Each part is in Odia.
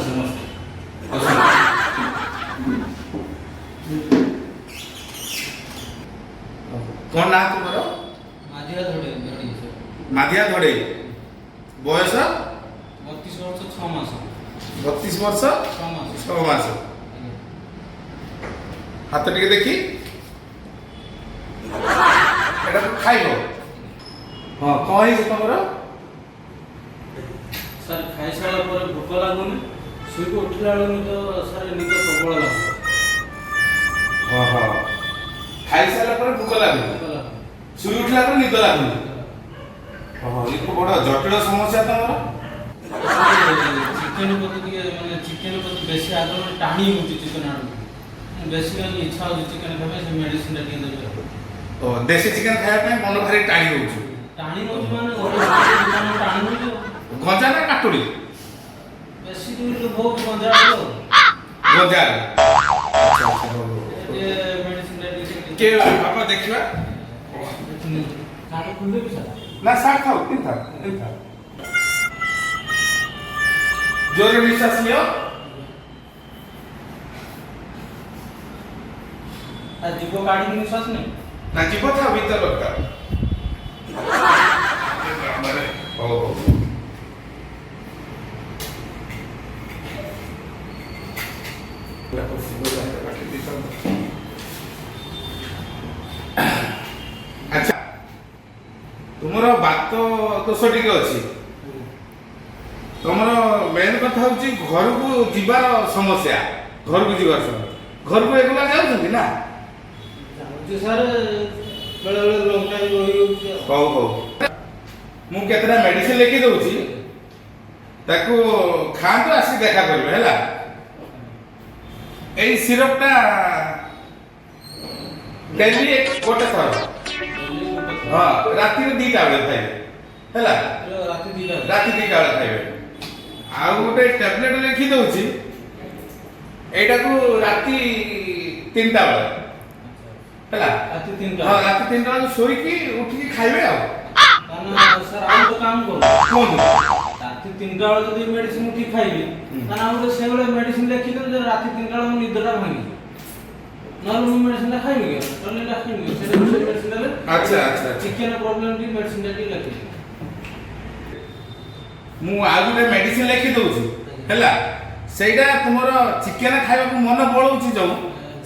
ନମସ୍ତେ। ବସନ୍ତୁ। କଣ ନାଁ ତୁମର? ମାଧିଆ ଧଡ଼େଇ, ଧଡ଼େଇ ସାର୍। ମାଧିଆ ଧଡ଼େଇ। ବୟସ? 32 ବର୍ଷ 6 ମାସ। 32 ବର୍ଷ 6 ମାସ। 6 ମାସ। ଆଜ୍ଞା। ହାତ ଟିକେ ଦେଖି। ଏଟା ତ ଖାଇବ। ହଁ, କଣ ହେଇଛି ତମର? ସାର୍, ଖାଇସାରିଲା ପରେ ଭୋକ ଲାଗୁନି। ଶୋଇକି ଉଠିଲା ବେଳକୁ ନିଦ ସାର୍, ନିଦ ପ୍ରବଳ ଲାଗୁଛି। ଓହୋ, ଖାଇସାରିଲା ପରେ ଭୋକ ଲାଗୁନି? ଭୋକ ଲାଗୁନି। ଶୋଇ ଉଠିଲା ପରେ ନିଦ ଲାଗୁନି। ଓହୋ, ଇଏ ତ ବଡ ଜଟିଳ ସମସ୍ୟା ତମର। ଚିକେନ ପ୍ରତି ଟିକେ, ମାନେ ଚିକେନ ପ୍ରତି ବେଶୀ ଆଗ୍ରହ, ଟାଣି ହେଉଛି ଚିକେନ ଆଡ଼କୁ ବେଶୀ। ମାନେ ଇଚ୍ଛା ହେଉଛି ଚିକେନ ଖାଇବା ପାଇଁ। ସେ ମେଡ଼ିସିନଟା ଟିକେ ଦେବେ ଆଉ। ଓ, ଦେଶୀ ଚିକେନ ଖାଇବା ପାଇଁ ମନ ଭାରି ଟାଣି ହଉଛି? ଟାଣି ହେଉଛି ମାନେ ଘରେ ଦୋକାନ ଟାଣି ହେଉଛି ଆଉ। ଗଞ୍ଜା ନା କାଟୁଡି? ବେଶୀ ଟିକେ ବହୁତ ଗଞ୍ଜା ଆଉ। ଗଞ୍ଜା। ଆଚ୍ଛା ଆଚ୍ଛା, ହଉ, ହଉ। ଟିକେ ମେଡ଼ିସିନଟା ଟିକେ। କିଏ ବାପା, ଦେଖିବା। କାର୍ଡ଼ ଖୋଲିଦେବି ସାର୍? ନା, ସାର୍, ଥାଉ, ଏମିତି ଥାଉ, ଏମିତି ଥାଉ। ଜୋରରେ ନିଶ୍ୱାସ ନିଅ। ତା ଜିଭ କାଢ଼ିକି ନିଶ୍ୱାସ ନେଇ। ନା, ଜିଭ ଥାଉ, ଭିତରେ ରଖିଥାଅ। ହଉ ହଉ। ଆଚ୍ଛା, ତୁମର ବାତ ଦୋଷ ଟିକେ ଅଛି। ତମର ମେନ୍ କଥା ହଉଛି ଘରକୁ ଯିବାର ସମସ୍ୟା। ଘରକୁ ଯିବାର ସମସ୍ୟା। ଘରକୁ ରେଗୁଲାର ଯାଉଛନ୍ତି ନା? ଯାଉଛି ସାର୍, ବେଳେ ବେଳେ ଲଙ୍ଗ ଟାଇମ୍ ରହିଯାଉଛି ଆଉ। ହଉ ହଉ, ମୁଁ କେତେଟା ମେଡିସିନ ଲେଖି ଦଉଛି, ତାକୁ ଖାଆନ୍ତୁ, ଆସିକି ଦେଖା କରିବେ। ହେଲା, ଏଇ ସିରପଟା ଡେଲି ଗୋଟେ ଥର। ହଁ, ରାତିରେ 2ଟା ବେଳେ ଖାଇବେ। ହେଲା? ରାତି 2ଟା? ରାତି 2ଟା ବେଳେ ଖାଇବେ। ଆଉ ଗୋଟେ ଟ୍ୟାବଲେଟ ଲେଖି ଦଉଛି, ଏଇଟାକୁ ରାତି 3ଟା ବେଳେ। ହେଲା? ରାତି 3ଟା? ହଁ, ରାତି 3ଟା ବେଳେ ଶୋଇକି ଉଠିକି ଖାଇବେ ଆଉ। ତାହେଲେ ସାର୍, ଆଉ ଗୋଟେ କାମ କର। କୁହନ୍ତୁ। ରାତି 3ଟା ବେଳେ ଯଦି ମେଡିସିନ ଉଠିକି ଖାଇବି, ତାହେଲେ ଆଉ ଗୋଟେ ସେଇଭଳିଆ ମେଡିସିନ ଲେଖିଦେବେ ଯେ ରାତି 3ଟା ବେଳେ ମୋ ନିଦଟା ଭାଙ୍ଗିଯିବ। ନହେଲେ ମୁଁ ମେଡିସିନଟା ଖାଇବି କି? ଟନିଟା ଖାଇବି କି? ସେଇଟା ସେ ମେଡିସିନ ଦେଲେ। ଆଚ୍ଛା ଆଚ୍ଛା ଚିକେନ ପ୍ରୋବ୍ଲେମ ଟିକେ ମେଡିସିନଟା ଟିକେ ଲେଖିଦେବେ। ମୁଁ ଆଉ ଗୋଟେ ମେଡିସିନ ଲେଖି ଦଉଛି। ହେଲା, ସେଇଟା ତୁମର ଚିକେନ ଖାଇବାକୁ ମନ ବଳଉଛି ଯୋଉ,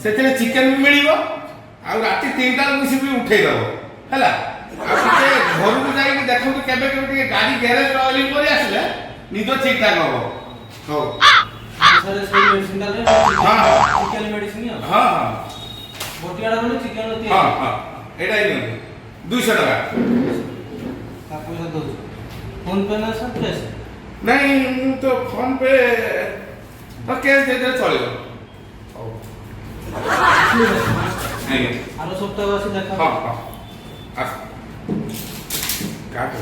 ସେଥିରେ ଚିକେନ ବି ମିଳିବ ଆଉ ରାତି 3ଟା ବେଳକୁ ସେ ବି ଉଠେଇ ଦବ। ହେଲା, ଆଉ ଟିକେ ଘରକୁ ଯାଇକି ଦେଖନ୍ତୁ, କେବେ କେବେ ଟିକେ ଗାଡି ଗ୍ୟାରେଜ ଅଏଲିଂ କରି ଆସିଲେ ନିଦ ଠିକ ଠାକ ହବ। ହଉ। ସାର୍, ସେଇ ମେଡିସିନଟା ହଁ, ହଁ। ଚିକେନ ମେଡିସିନ ଆଉ ହଁ। ବଟିକାଟା ମାନେ ଚିକେନ। ହଁ ହଁ, ଏଇଟା ହିଁ ନିଅନ୍ତୁ, 200 ଟଙ୍କା। ତା ପଇସା ଦଉଛି। ଫୋନ ପେ ନା ସାର୍, କ୍ୟାସ୍? ନାଇଁ, ମୁଁ ତ ଫୋନ ପେ ତ କ୍ୟାସ୍ ଦେଇଦେଲେ ଚଳିବ। ହଉ। ଠିକ ଅଛି, ନମସ୍କାର। ଆଜ୍ଞା। ଆର ସପ୍ତାହ ଆସି ଦେଖା। ହଁ ହଁ, ଆସ। କାଟ।